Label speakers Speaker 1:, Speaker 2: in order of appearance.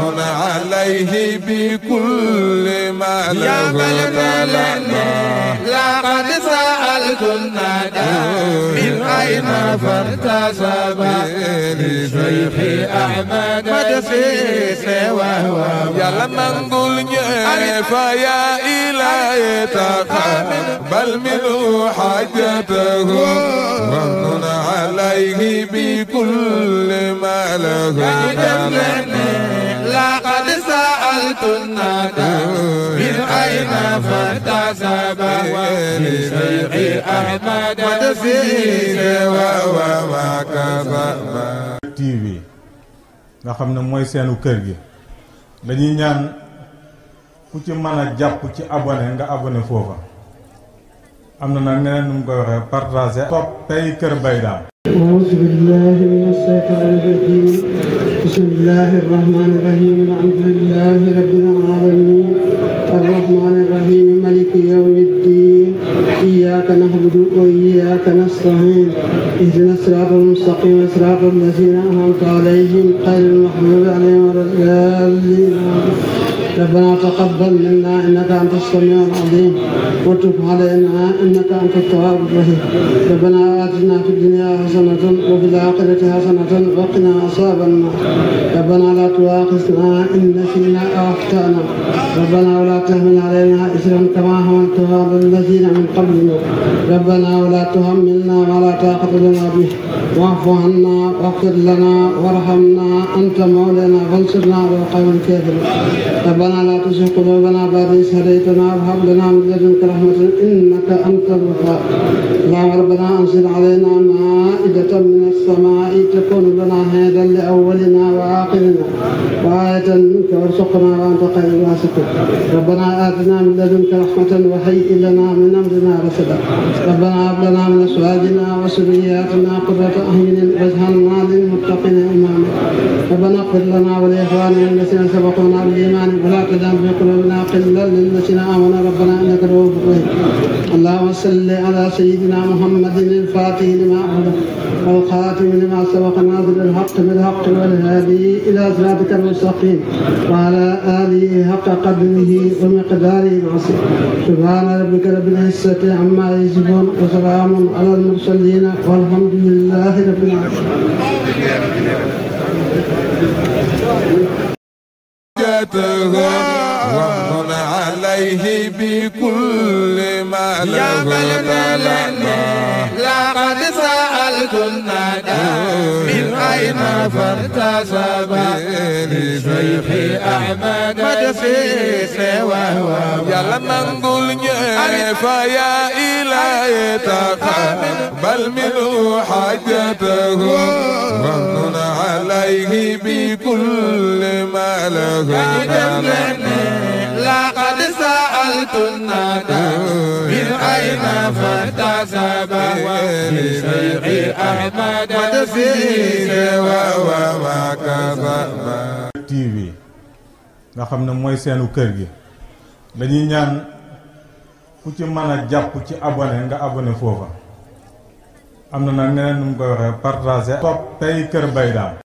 Speaker 1: ومن عليه بكل ما له
Speaker 2: لقد سألت الندى من أين فارتسب لشيخ أحمد مدسيس وهو
Speaker 1: يلا منقول فيا إلهي تقبل منه حاجته ومن عليه بكل ما له
Speaker 2: لقد سألت الندى من أين فارتسب لشيخ أحمد مدسيس وهو
Speaker 3: TV nga xam ne mooy seenu kër gi dañuy ñaan ku ci mën a jàpp ci abonné nga abonné foofa am na nag ñeneen nu mu koy waxee partager topp tey Kër Mbaye Dame.
Speaker 4: أعوذ بالله من الشيطان الرجيم بسم الله الرحمن الرحيم الحمد لله رب العالمين الرحمن الرحيم مالك يوم الدين إياك نعبد وإياك نستعين اهدنا الصراط المستقيم صراط الذين أنعمت عليهم غير المغضوب عليهم ولا الضالين ربنا تقبل منا إنك أنت السميع العليم وتب علينا إنك أنت التواب الرحيم ربنا آتنا في الدنيا حسنة وفي الآخرة حسنة وقنا عذاب النار ربنا لا تؤاخذنا إن نسينا أو أخطأنا ربنا ولا تحمل علينا إصرا كما حملته على الذين من قبلنا ربنا ولا تحملنا ما لا طاقة لنا به واعف عنا واغفر لنا وارحمنا أنت مولانا فانصرنا على القوم الكافرين ربنا لا تزغ قلوبنا بعد إذ هديتنا وهب لنا من لدنك رحمة إنك أنت الوهاب اللهم ربنا أنزل علينا مائدة من السماء تكون لنا هيدا لأولنا وآخرنا وآية منك وارزقنا وأنت خير الرازقين ربنا آتنا من لدنك رحمة وهيئ لنا من أمرنا رشدا ربنا هب لنا من أزواجنا وذرياتنا قرة أعين واجعلنا للمتقين إماما ربنا اغفر لنا ولإخواننا الذين سبقونا بالإيمان ولا تجعل في قلوبنا غلا للذين آمنوا ربنا إنك رؤوف رحيم اللهم صل على سيدنا محمد الفاتح لما أغلق والخاتم لما سبق ناصر الحق بالحق والهادي إلى صراطك المستقيم وعلى آله حق قدره ومقداره العظيم سبحان ربك رب العزة عما يصفون وسلام على المرسلين والحمد لله رب العالمين.
Speaker 1: ومن عليه بكل ما له
Speaker 2: لقد سألت الندى من أين فارتسب لشيخ أحمد مدسيس وهو
Speaker 1: يلا منقول فيا إلهي تقبل منه حاجته ومن عليه بكل ما له
Speaker 2: لقد سألت الندى من أين فارتسب لشيخ أحمد مدسيس وهو
Speaker 3: TV nga xam ne mooy seenu kër gi dañuy ñaan ku ci mën a jàpp ci abonné nga abonné foofa am na nag ñeneen nu mu koy waxee partager topp tey Kër Mbaye Dame.